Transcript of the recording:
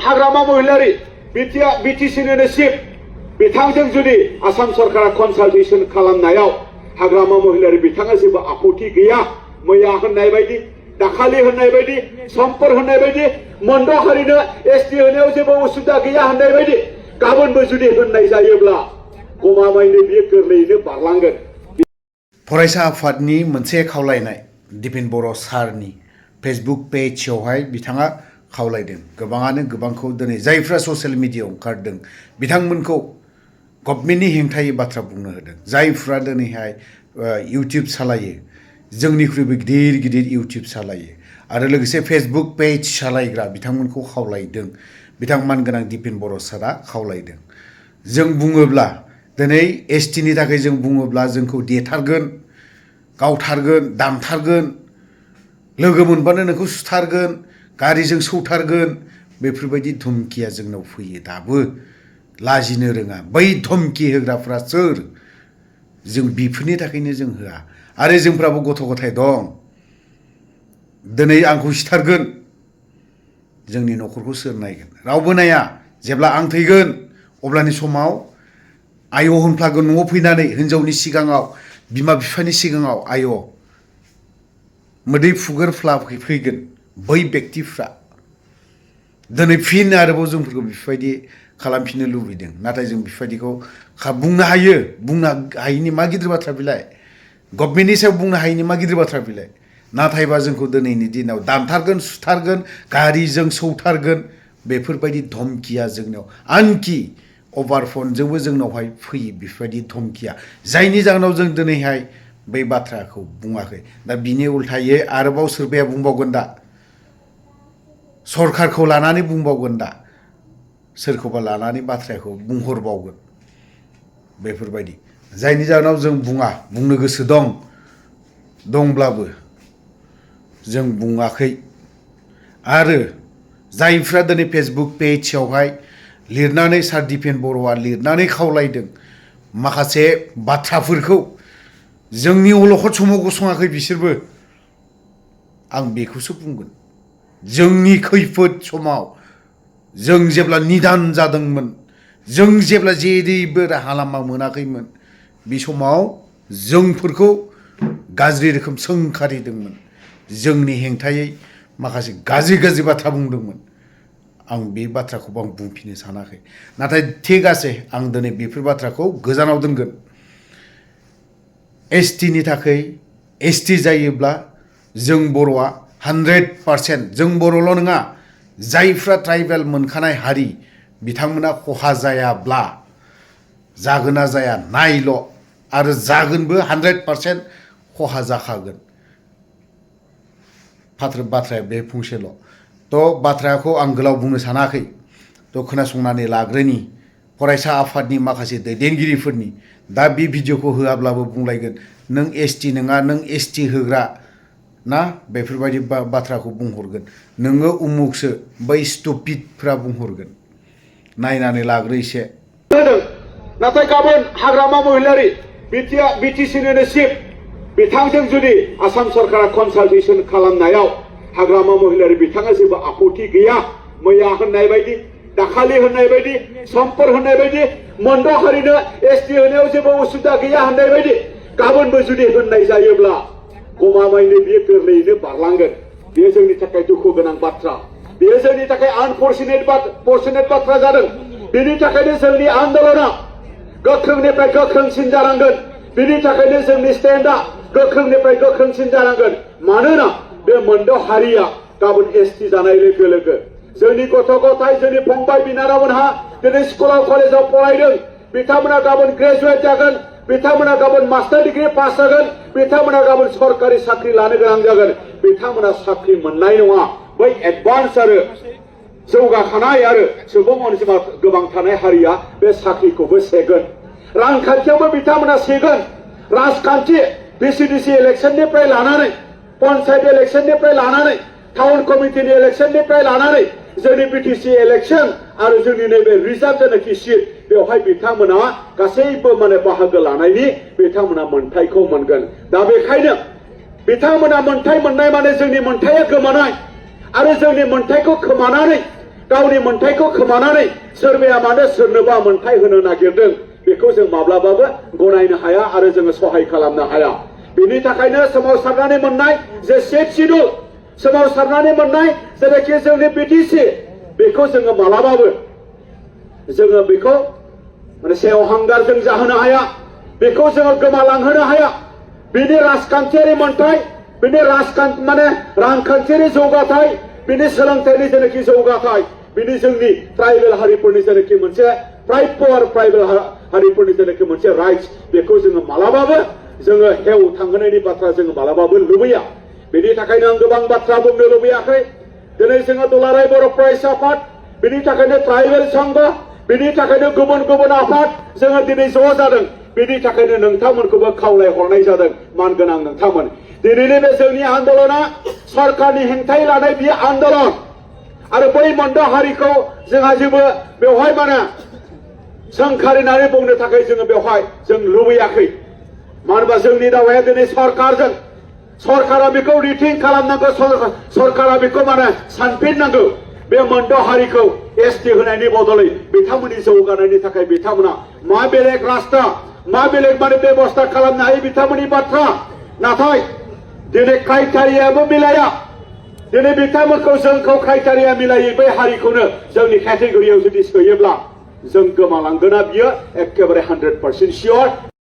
हाग्रामा महिलारि बिटिसिनिनो chief बिथांजों जुदि आसाम सरकारा कनसालटेसन खालामनायाव हाग्रामा महिलारि बिथाङा जेबो आपत्ति गैया मैया होननाय बायदि दाखालि होननाय बायदि समफोर होननाय बायदि मोनद' हारिनो एसटि होनायाव जेबो उसुबिदा गैया होननाय बायदि गाबोनबो जुदि होननाय जायोब्ला गमामायैनो बियो गोरलैयैनो बारलांगोन। फरायसा आफादनि मोनसे खावलायनाय दिपेन बर' सारनि फेसबुक पेजआवहाय बिथाङा खावलायदों। गोबाङानो गोबांखौ दिनै जायफ्रा ससियेल मिडियायाव ओंखारदों बिथांमोनखौ गभर्नमेन्टनि हेंथायै बाथ्रा बुंनो होदों। जायफ्रा दिनैहाय इउटिउब सालायो जोंनिख्रुइबो गिदिर गिदिर इउटिउब सालायो आरो लोगोसे फेसबुक पेज सालायग्रा बिथांमोनखौ खावलायदों। बिथां मानगोनां दिपेन बर' सारा खावलायदों। जों बुङोब्ला दिनै एसटिनि थाखाय जों बुङोब्ला जोंखौ देथारगोन, गावथारगोन, दामथारगोन, लोगो मोनबानो नोंखौ सुथारगोन, गारिजों सौथारगोन, बेफोरबायदि धमकिया जोंनाव फैयो। दाबो लाजिनो रोङा। बै धमकि होग्राफ्रा सोर? जों बिफोरनि थाखायनो जों होआ। आरो जोंफ्राबो गथ' गथाय दं। दिनै आंखौ सिथारगोन, जोंनि न'खरखौ सोर नायगोन? रावबो नाया। जेब्ला आं थैगोन अब्लानि समाव आय' होनफ्लागोन न'आव फैनानै हिनजावनि सिगाङाव, बिमा बिफानि सिगाङाव आय' मोदै फुगोरफ्ला फैगोन बै बेक्तिफ्रा। दिनै फिन आरोबाव जोंफोरखौ बेफोरबायदि खालामफिननो लुबैदों। नाथाय जों बेफोरबायदिखौ बुंनो हायो। बुंनो हायिनि मा गिदिर बाथ्रा बिलाय? गभर्नमेन्टनि सायाव बुंनो हायिनि मा गिदिर बाथ्रा बिलाय? नाथायबा जोंखौ दिनैनि दिनाव दानथारगोन, सुथारगोन, गारिजों सौथारगोन, बेफोरबायदि धमकिया जोंनाव आनखि अभार फनजोंबो जोंनावहाय फैयो बेफोरबायदि धमकिया। जायनि जाहोनाव जों दिनैहाय बै बाथ्राखौ बुङाखै। दा बिनि उल्थायै आरोबाव सोरबाया बुंबावगोन दा, सरकारखौ लानानै बुंबावगोन दा, सोरखौबा लानानै बाथ्राखौ बुंहरबावगोन बेफोरबायदि। जायनि जाहोनाव जों बुङा, बुंनो गोसो दंब्लाबो जों बुङाखै। आरो जायफ्रा दिनै फेसबुक पेजआवहाय लिरनानै सार दिपेन बर'आ लिरनानै खावलायदों माखासे बाथ्राफोरखौ, जोंनि अलखद समाव गसङाखै बिसोरबो। आं बेखौसो बुंगोन। जोंनि खैफोद समाव जों जेब्ला निदान जादोंमोन, जों जेब्ला जेरैबो राहा लामा मोनाखैमोन, बे समाव जोंफोरखौ गाज्रि रोखोम सोंखारिदोंमोन। जोंनि हेंथायै माखासे गाज्रि गाज्रि बाथ्रा बुंदोंमोन। आं बे बाथ्राखौबो आं बुंफिननो सानाखै। नाथाय थिग आसे, आं दिनै बेफोर बाथ्राखौ गोजानाव दोनगोन। एसटिनि थाखाय एसटि जायोब्ला जों बर'आ 100%, जों बर'ल' नङा, जायफ्रा ट्राइबेल मोनखानाय हारि बिथांमोना खहा जायाब्ला जागोन ना जाया नायल'। आरो जागोनबो 100% खहा जाखागोन। बाथ्राया बे फंसेल'। बाथ्राखौ आं गोलाव बुंनो सानाखै। खोनासंनानै लाग्रोनि फरायसा आफादनि माखासे दैदेनगिरिफोरनि। दा बे भिडिअखौ होआब्लाबो बुंलायगोन नों एसटि नङा, नों एसटि होग्रा ना, बेफोरबायदि बाथ्राखौ बुंहरगोन। नोङो उमुकसो, बै स्टुपिडफ्रा बुंहरगोन। नायनानै लाग्रो एसे। नाथाय गाबोन हाग्रामा महिलारि बिटिसिनिनो चिफ बिथांजों जुदि आसाम सरकारा कनसालटेसन खालामनायाव हाग्रामा महिलारि बिथाङा जेबो आपत्ति गैया मैया होननाय बायदि दाखालि होननाय बायदि समफोर होननाय बायदि मोनद' हारिनो एसटि होनायाव जेबो उसुबिदा गैया होननाय बायदि गाबोनबो जुदि होननाय जायोब्ला गमामायैनो बियो गोरलैयैनो बारलांगोन। बेयो जोंनि थाखाय दुखु गोनां बाथ्रा। बेयो जोंनि थाखाय आनफर्चुनेट बाथ्रा जादों। बेनि थाखायनो जोंनि आन्दोलना गोख्रोंनिफ्राय गोख्रोंसिन जानांगोन। बेनि थाखायनो जोंनि स्टेन्डआ गोख्रोंनिफ्राय गोख्रोंसिन जानांगोन। मानोना बे मोनद' हारिया गाबोन एसटि जानाय लोगो लोगो जोंनि गथ' गथाय, जोंनि फंबाय बिनानावमोनहा दिनै स्कुलाव कलेजाव फरायदों, बिथांमोना गाबोन ग्रेजुवेट जागोन, बिथांमोना गाबोन मास्टार डिग्री पास जागोन, बिथांमोना गाबोन सरकारि साख्रि लानो गोनां जागोन। बिथांमोना साख्रि मोननाय नङा। बै एडभान्स आरो जौगाखानाय आरो सुबुं अनजिमा गोबां थानाय हारिया बे साख्रिखौबो सेगोन। रांखान्थियावबो बिथांमोना सेगोन। राजखान्थि भिसिडिसि इलेक्सननिफ्राय लानानै, पन्चायत इलेक्सननिफ्राय लानानै, टाउन कमिटिनि इलेक्सननिफ्राय लानानै जोंनि बिटिसि इलेक्सन आरो जोंनि नैबे रिजार्भ जेनाखि सिट, बेवहाय बिथांमोना गासैबो बाहागो लानायनि बिथांमोना मोन्थायखौ मोनगोन। दा बेखायनो बिथांमोना मोन्थाय मोननाय माने जोंनि मोन्थाया गोमानाय। आरो जोंनि मोन्थायखौ खोमानानै गावनि मोनथायखौ खोमानानै सोरबाया मानो सोरनोबा मोनथाय होनो नागिरदों बेखौ जों माब्लाबाबो गनायनो हाया आरो जोङो सहाय खालामनो हाया बेनि थाखायनो सोमावसारनानै मोननाय जे सेट शिडिउल सोमावसारनानै मोननाय जेरैखि जोंनि बिटिसि बेखौ जोङो मालाबाबो जोङो बेखौ माने सेवहांगारजों जाहोनो हाया बेखौ जोङो गोमालांहोनो हाया बिनि राजखान्थियारि मोनथाय बिनि माने रांखान्थियारि जौगाथाय बिनि सोलोंथाइनि जेनाखि जौगाथाय बिनि जोंनि ट्राइबेल हारिफोरनि जेनाखि मोनसे पुवर ट्राइबेल हारिफोरनि जेनाखि मोनसे राइट्स बेखौ जोङो मालाबाबो जोङो हेव थांहोनायनि बाथ्रा जोङो मालाबाबो लुबैया बेनि थाखायनो आं गोबां बाथ्रा बुंनो लुबैयाखै दिनै जोङो दुलाराय बर' फरायसा आफाद बिनि थाखायनो ट्राइबेल संघ बिनि थाखायनो गुबुन गुबुन आफाद जोङो दिनै ज' जादों बिनि थाखायनो नोंथांमोनखौबो खावलायहरनाय जादों मानगोनां नोंथांमोन दिनैनि बे जोंनि आन्दोलना सरकारनि हेंथायै लानाय बियो आन्दोलन आरो बै मोनद' हारिखौ जोंहा जेबो बेवहाय माने सोंखारिनानै बुंनो थाखाय जोङो बेवहाय जों लुबैयाखै मानो होनबा जोंनि दावाया दिनै सरकारजों सरकारा बेखौ रिथिं खालामनांगौ सरकारा बेखौ माने सानफिननांगौ बे मोनद' हारिखौ एसटि होनायनि बदलै बिथांमोननि जौगानायनि थाखाय बिथांमोना मा बेलेग रास्ता मा बेलेग माने बेबस्था खालामनो हायो बिथांमोननि बाथ्रा नाथाय दिनै क्राइटेरियाबो मिलाया दिनै बिथांमोनखौ जोंखौ क्राइटेरिया मिलायै बै हारिखौनो जोंनि केटेगरियाव जुदि सोयोब्ला जों गोमालांगोना बियो एखेबारे 100% सियर